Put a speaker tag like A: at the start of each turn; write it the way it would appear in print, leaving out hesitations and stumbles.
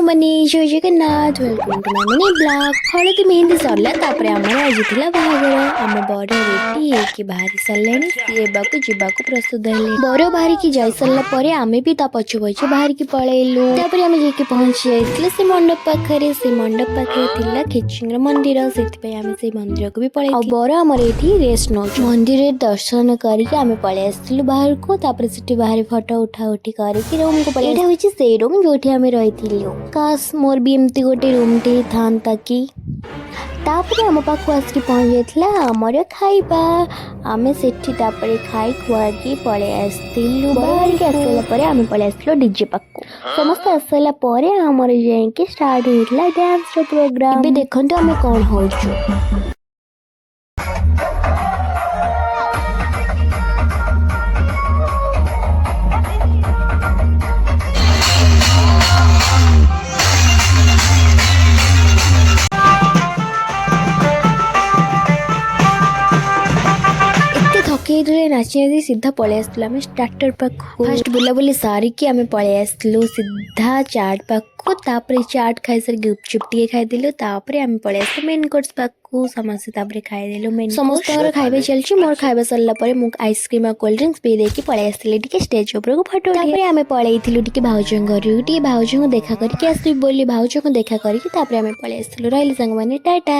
A: ସାଙ୍ଗମାନେ, ଜୟ Jagannath. Welcome to my mini vlog. ହଳଦୀ ମେହେନ୍ଦି ସରିଲା, ତାପରେ ଆମର ଆଜି ଥିଲା ବାହାଘର। ଆମ ବର ରେଡି ହେଇକି ବାହାରି ସାରିଲେଣି। ସିଏ ଏବାକୁ ଯିବାକୁ ପ୍ରସ୍ତୁତ ହେଲେ। ବର ବାହାରିକି ଯାଇ ସାରିଲା ପରେ ଆମେ ବି ତା ପଛ ପଛେ ବାହାରିକି ପଳେଇଲୁ। ତାପରେ ଆମେ ଯାଇକି ପହଞ୍ଚି ଯାଇଥିଲୁ ସେ ମଣ୍ଡପ ପାଖରେ। ସେ ମଣ୍ଡପ ପାଖରେ ଥିଲା ଖିଚିଙ୍ଗର ମନ୍ଦିର, ସେଥିପାଇଁ ଆମେ ସେଇ ମନ୍ଦିରକୁ ବି ପଳେଇ। ଆଉ ବର ଆମର ଏଇଠି ରେଷ୍ଟ ନଉଛୁ। ମନ୍ଦିରରେ ଦର୍ଶନ କରିକି ଆମେ ପଳେଇ ଆସିଥିଲୁ ବାହାରକୁ। ତାପରେ ସେଠି ବାହାରେ ଫଟୋ ଉଠା ଉଠି କରିକି ରୁମକୁ ପଳେଇ। ଏଇଟା ହଉଛି ସେଇ ରୁମ୍ ଯୋଉଠି ଆମେ ରହିଥିଲୁ। କାଶ, ମୋର ବି ଏମିତି ଗୋଟେ ରୁମଟେ ଥାନ୍ତା କି! ତାପରେ ଆମ ପାଖକୁ ଆସିକି ପହଞ୍ଚି ଯାଇଥିଲା ଆମର ଖାଇବା। ଆମେ ସେଠି ତାପରେ ଖାଇ ଖୁଆକି ପଳେଇ ଆସିଥିଲୁ। ବାହାରିକି ଆସିଲା ପରେ ଆମେ ପଳେଇ ଆସିଥିଲୁ ଡିଜେ ପାଖକୁ। ସମସ୍ତେ ଆସିସାରିଲା ପରେ ଆମର ଯାଇକି ଷ୍ଟାର୍ଟ ହେଇଥିଲା ଡ୍ୟାନ୍ସର ପ୍ରୋଗ୍ରାମ। ଏବେ ଦେଖନ୍ତୁ ଆମେ କ'ଣ ହଉଛୁ। ଏତେ ଥକି ଯାଇଥିଲୁ, ନାଚି ନାଚି ସିଧା ପଳେଇ ଆସିଥିଲୁ ଆମେ ଷ୍ଟାର୍ଟର ପାଖକୁ। ଫାଷ୍ଟ ବୁଲାବୁଲି ସାରିକି ଆମେ ପଳେଇ ଆସିଥିଲୁ ସିଧା ଚାଟ୍ ପାଖକୁ। ତାପରେ ଚାଟ୍ ଖାଇସାରି ଗୁପଚୁପ୍ ଟିକେ ଖାଇଦେଲୁ। ତାପରେ ଆମେ ପଳେଇ ଆସିଲୁ ମେନ୍ କୋର୍ସ ପାଖକୁ। ସମସ୍ତେ ତାପରେ ଖାଇଦେଲୁ ମେନ୍। ସମସ୍ତଙ୍କର ଖାଇବା ଚାଲିଛି। ମୋର ଖାଇବା ସରିଲା ପରେ ମୁଁ ଆଇସ୍କ୍ରିମ୍ ଆଉ କୋଲ୍ଡ ଡ୍ରିଙ୍କସ୍ ପିଇ ଦେଇକି ପଳେଇ ଆସିଥିଲି ଟିକେ ଷ୍ଟେଜ୍ ଉପରକୁ ଫଟୋ। ତାପରେ ଆମେ ପଳେଇଥିଲୁ ଟିକେ ଭାଉଜଙ୍କ ଘରକୁ, ଟିକେ ଭାଉଜଙ୍କୁ ଦେଖା କରିକି ଆସିବି ବୋଲି। ଭାଉଜଙ୍କୁ ଦେଖା କରିକି ତାପରେ ଆମେ ପଳେଇ ଆସିଥିଲୁ। ରହିଲି ସାଙ୍ଗମାନେ, ଟାଟା।